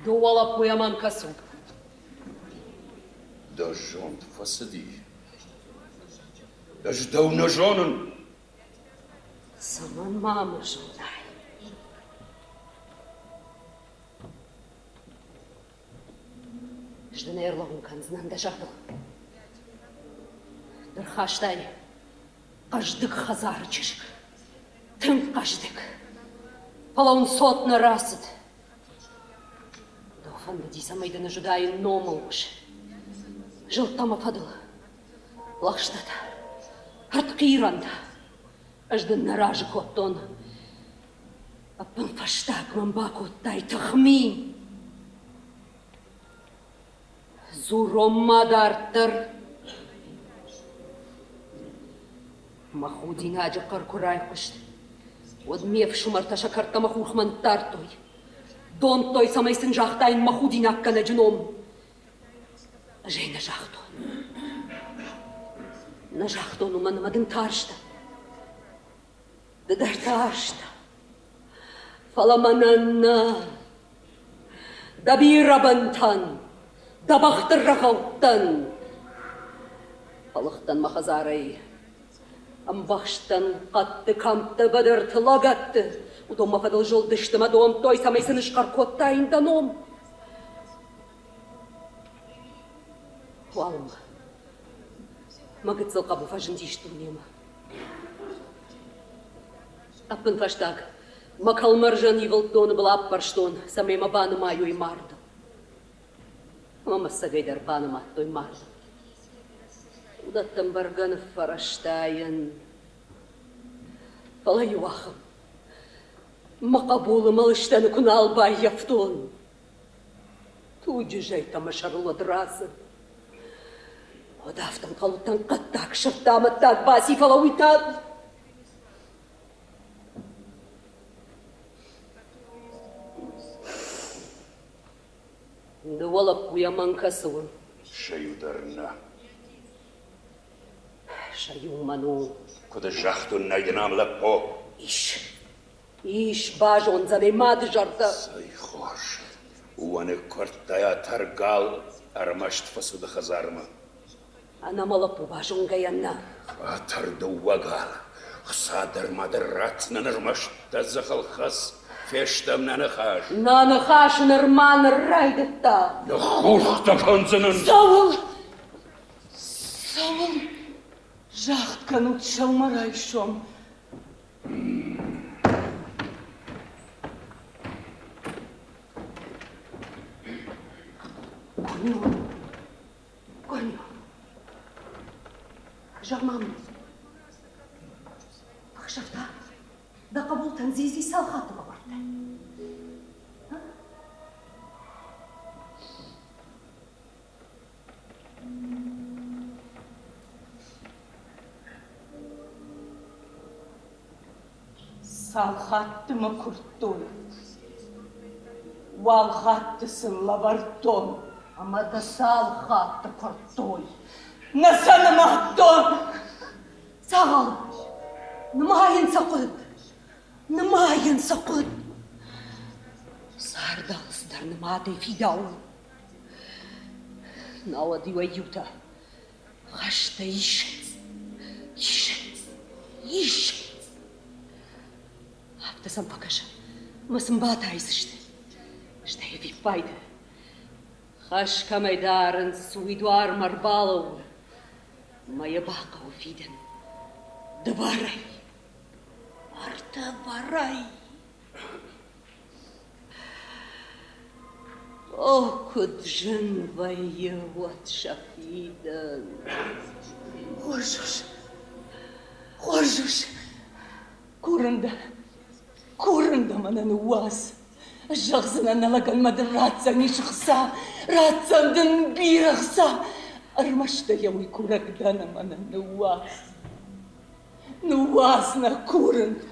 Дыууӕ лӕппуйӕ мӕм кӕсут. Дӕ зонд фӕцыди. Ӕз дӕу нӕ зонын. Цӕмӕн ма мӕ зонай? Ӕз дын ӕрлӕууын кӕндзынӕн дӕ зӕрдыл. Ды рхастай хъӕздыг хӕдзары чызг. Тынг хъӕздыг. Фӕлӕ уын цот нӕ рацыд. Дӕу фӕндыди, цӕмӕй дын ӕз уыдаин номыл ус. Зылдтӕ мӕ фӕдыл, лӕгъстӕтӕ, ӕртхъирӕнтӕ. Ӕз дын нӕ разы кодтон. Ӕппынфӕстаг мӕм бакодтай тыхми. Дзурон ма дарддӕр. Мӕ худинаджы хъӕр куы райхъуыст, уӕд ме фсымӕртӕ сӕ кӕрдтӕ мӕ хурхмӕ ныддардтой. Домдтой, цӕмӕй сын загътаин мӕ худинаггӕнӕджы ном. Ӕз ӕй нӕ загътон. Нӕ загътон, уымӕн ӕмӕ дын тарстӕн. Ды дӕр тарстӕ. Фӕлӕ мӕнӕн нӕ. Дӕ бирӕ бынтӕн, дӕ бӕхты рӕгъӕуттӕн. Фӕлыгъдтӕн мӕ хӕдзарӕй. Ӕмбӕхстӕн хъӕдты, кӕмтты, быдырты, лӕгӕтты. Уыдон мӕ фӕдыл зылдысты мӕ домдтой, цӕмӕй сын схъӕр кодтаин дӕ ном. Уалынмӕ мӕ гыццыл хъӕбул фӕзындис дунемӕ. Ӕппынфӕстаг мӕ кӕлмӕрзӕн ивылд доны был аппӕрстон, цӕмӕй мӕ банымайой мардыл. Ӕмӕ мӕ ӕцӕгӕйдӕр банымадтой мардыл. Уыдӕттӕн бӕргӕ ныффӕрӕзтаин. Фӕлӕ иуахӕм мӕ хъӕбулы мӕ лыстӕны куы нал баййӕфтон, туджы зӕйтӕ мӕ сӕрыл уӕд рацыд. Уӕд афтӕ ӕнхъӕлдтӕн хъӕддаг сырдты амӕттаг баци, фӕлӕ уый та Дыууӕ лӕппуйӕ мӕн кӕцы у? Сӕ иу дӕр нӕ. Сӕ иу мӕн у. Куыд загътон, нӕй дын ам лӕппу? Ис. Ис, базондзӕн ӕй мады зӕрдӕ. Цӕй хорз. Уӕныг куырдта тӕргал ӕрмӕст фӕцуды хӕдзармӕ. Ӕнӕ мӕ лӕппу базонгӕйӕ нӕ. Фӕтӕр дыууӕ гал. Хца дӕр ма дӕр ратдзынӕн ӕрмӕст дӕ дзыхыл хӕц. Фестӕм нӕ ныхас. Нӕ ныхас нырма ныр райдыдта. Ныххурх дӕ кӕндзынӕн. Цӕуыл? Цӕуыл? Загъд кӕнут сӕумӕрайсом. Коню, Коню, зӕгъ-ма мын, ӕхсӕв та дӕ хъӕбултӕн дзидзи цал хатты лӕвӕрдтай? Цал хатты мӕ куырдтой, уал хатты сын лӕвӕрдтон. Ӕмӕ дӕ цал хатты куырдтой? Нӕ сӕ нымадтон! Цал? Нымайын сӕ хъуыд! Нымайын сӕ хъуыд! Царды алцыдӕр нымадӕй фидауы. Науӕд иуӕй-иутӕ хӕстӕ исынц, исынц, исынц. Афтӕ сӕм фӕкӕсы, ӕмӕ сын батайдзысты. Стӕй ӕвиппайды хӕс кӕмӕй дарынц, уый дуармӕ ӕрбалӕууы мӕ йӕ бахъӕуы фидын дывӕрӕй, ӕртӕвӕрӕй. О, куыд зын вӕййы уӕд сӕ фидӕн! Хорз ус, хорз ус, курын дӕ, курын дӕ мӕнӕ ныууадз. Зӕгъдзынӕн нӕ лӕгӕн мӕ дын ратдзӕнис хца, ратдзӕн дын бирӕ хца. Ӕрмӕст дӕ йӕ уый курӕг дӕн ӕмӕ нӕ ныууадз. Ныууадз нӕ, курын дӕ.